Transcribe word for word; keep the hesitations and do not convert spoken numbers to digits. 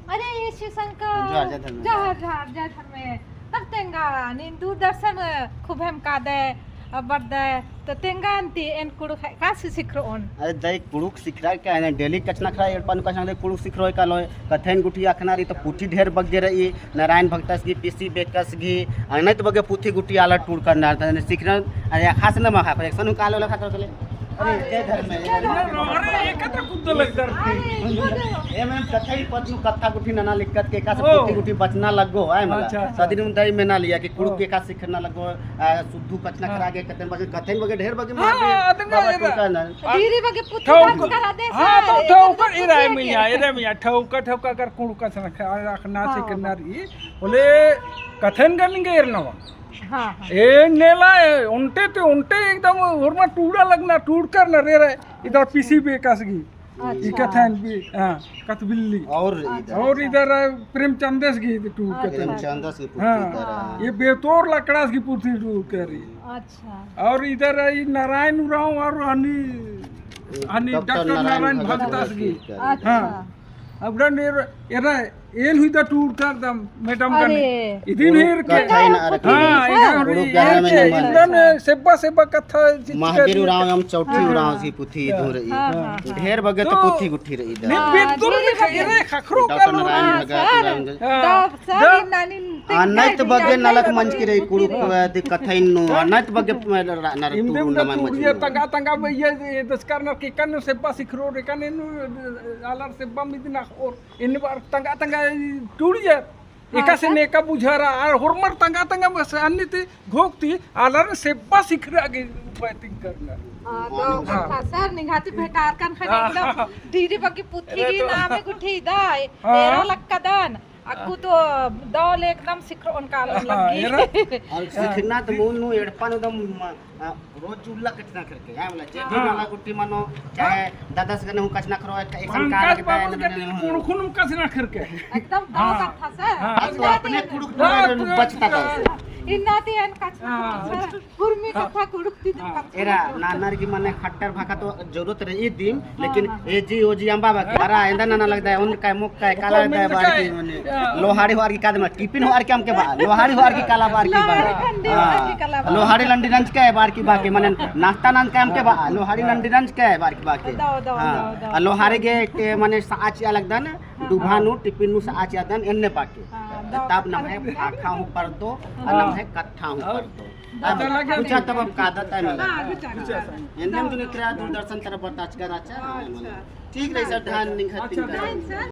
अरे, ये शिव शंकर। जोहार, जय धर्मे। जोहार, जोहार, जय धर्मे। तब तेंगा, नीन दूरदर्शन खूब हेम कादे, अ, बरदे, तो तेंगा अन्ती एन कुँड़ुख़ एकासे सिखरओन। अरे, दई कुँड़ुख़ सिखरआ का, एन daily कछनखरआ एड़पा नू कछनखरआ कुँड़ुख़ सिखरओ कालोय, कत्थन गुट्ठी अख़ना रई, तो पुथी ढेर बग्गे रई, नारायण भगतस गही, पीसी बेकस गही, अन्नेत बग्गे पुथी गुट्ठी आलर टूड़कर नना, तो सिखरन, अरे, ख़ास नमा ख़ा, एकसन हूँ कालो लखा कर चले। अरे, जय धर्मे। अरे, एकत्र कुद्दो लगदर। ए, मैम, कत्था ही पद नू कत्था गुट्ठी नना लिक्कत के एकासे ओ। पुथी गुट्ठी बचना लग्गो, आय मला। अच्छा, अच्छा। सदिन उन दई मेना लिया कि कुँड़ुख़ ओ। के एकासे सिखरना लग्गो, आ, सुद्धू कछनखरआ गे कत्थन बग्गे, कत्थन बग्गे ढेर बग्गे हाँ, मार दे, अदंगा बाबा एरा। टूड़कर ना। दीरी बग्गे पुथी ठौक-, दर्ज करा दे हाँ, सर, तो एकर ठौक तो एरा पुथी मइया, के। एरा मइया, ठौक, ठौक अगर कुँड़ुख़ कछनखरआ अख़ना हाँ, सिखरना हाँ। रई, होले कत्थन गन गे एरना वा। हाँ, हाँ। ए नेला ए, ओन्टे ते ओन्टे एकदम होरमा टूड़ा लगना, टूड़कर ना रे रे, इधर पीसी बेकस गही। अच्छा। ई कत्थन भी, हाँ, कत्थबिल्ली। और इधर? और इधर प्रेमचंदस गही टूड़कर। अच्छा। प्रेमचंदस गही पुथी हाँ। इधर है। ये बेतोर लकड़ास गही पुथी टूड़कर। अच्छा। और इधर ई नारायण उराँव और हनी, हनी डॉक्टर डॉक्टर नारायण नारायण भगतस भगतस गही। गही। अच्छा। हाँ। अबड़ा नेर एरा एन हुई दा टूड़कर दम मैडम अरे। कने। इदिन हेर के। कत्था ही ना रखे। हाँ, इधर कुँड़ुख़ हेर गाना में के। नमन। इधर सेब्बा, सेब्बा कत्था चित महावीर कर उराँव एवं चौठी हाँ। उराँव गही पुथी हाँ। धुन रई। हाँ, हाँ, हाँ। ढेर बग्गे तो तो पुथी गुट्ठी रई इधर। हाँ, बेतुर ढेर बग्गे। एरे ख़क्खरो डॉक्टर करो। नारायण हाँ, भगत सर। नारायण हाँ। तो सर, द-, इन्ना नीन अन्नेत बग्गे नलख मंजकी रई कुँड़ुख़ अदि कत्थन नू, अन्नेत बग्गे नर इमदम टूड़ना मा मंजकी रई। तंगा, तंगा में ये, ये दस्कर नर के कन सेब्बा सिखरओ रे कन एन्नु आलर सेब्बा मिदना और एन्ने बार तंगा तंगा टूड़ियर। हाँ, एकासे सर। नेका बुझारा, आ होरमर तंगा तंगा बस अन्ने ती घोख ती आलर सेब्बा सिखरआ गे उपाय तिंकर ना। हाँ, तो हाँ। कत्था सर निंग्है ती भेंटारकन ख़ने हाँ। एकदम दीरी बग्गे पुथी अरे तो नामे गुट्ठी दा, हाँ। एरा लक्कदन, अक्कु तो दौल एकदम सिखरओन कालम हाँ, लग्गी। एरा। और सिखरना तो मुन्नु एड़पा नू एकदम, आ, रोज उल्ला कछनखरके, हाँ, बोला, जे भी हाँ। नलख गुट्ठी मनो, चाहे ददस गने हूँ कछनखरओ, एक, एक हाँ, संकार काज लगता है, बाबू नलख गने हूँ। कुँड़ुख़ नू कछनखरके। एकदम दो हाँ। कत्था सर। हाँ। आज तो अपने कुँड़ुख़ हाँ, टूड़ा तो बचता था। इन्ना ती एन कछनखरओ हाँ। सर, उर्मी हाँ। कत्था कुँड़ुख़ ती हाँ। कत्था एरा, कुँड़ुख़। नानर की मने खट्टर भाखा तो जरूरत रई दिम, लेकिन हाँ। ए जी, ओ जी अम्बा बाकी, बरा एन्दा नना लगदय, उन काय मुक काय, काला लगदय, बार की मने, हाँ। लोहाड़ी होअर की कादम, टिफिन होअर की अमके बा, लोहाड़ी होअर की काला बार की बा। लोहाड़ी लंडी होअर की काला बा। हाँ। लोहाड़ी लंडी नंजके बार की बाकी, मने नाश्ता नंजके अमके बा, लोहाड़ी लंडी नंजके बार की बाकी। दो, दो, हाँ। दो, दो। आ लोहाड़ी गे, ए, मने साँच या लगदन, हाँ। डुभा नू, टिफिन नू साँच यादन, एन्ने बाकी। हाँ, दो तब कत्था नम्है भाखा हूँ परदो, हाँ। नम्है कत्था हूँ हाँ। परदो। दो अब कत्था कुछ परदो। तब अब कादत है ना। हाँ, कुछ अच्छा। एन्ने तो निकरा दूरदर्शन तरफ बरता अच्छा। अच्छा। ठीक रही सर, ध्यान निंग्है अच्छा, तिंग्है। ध्यान सर।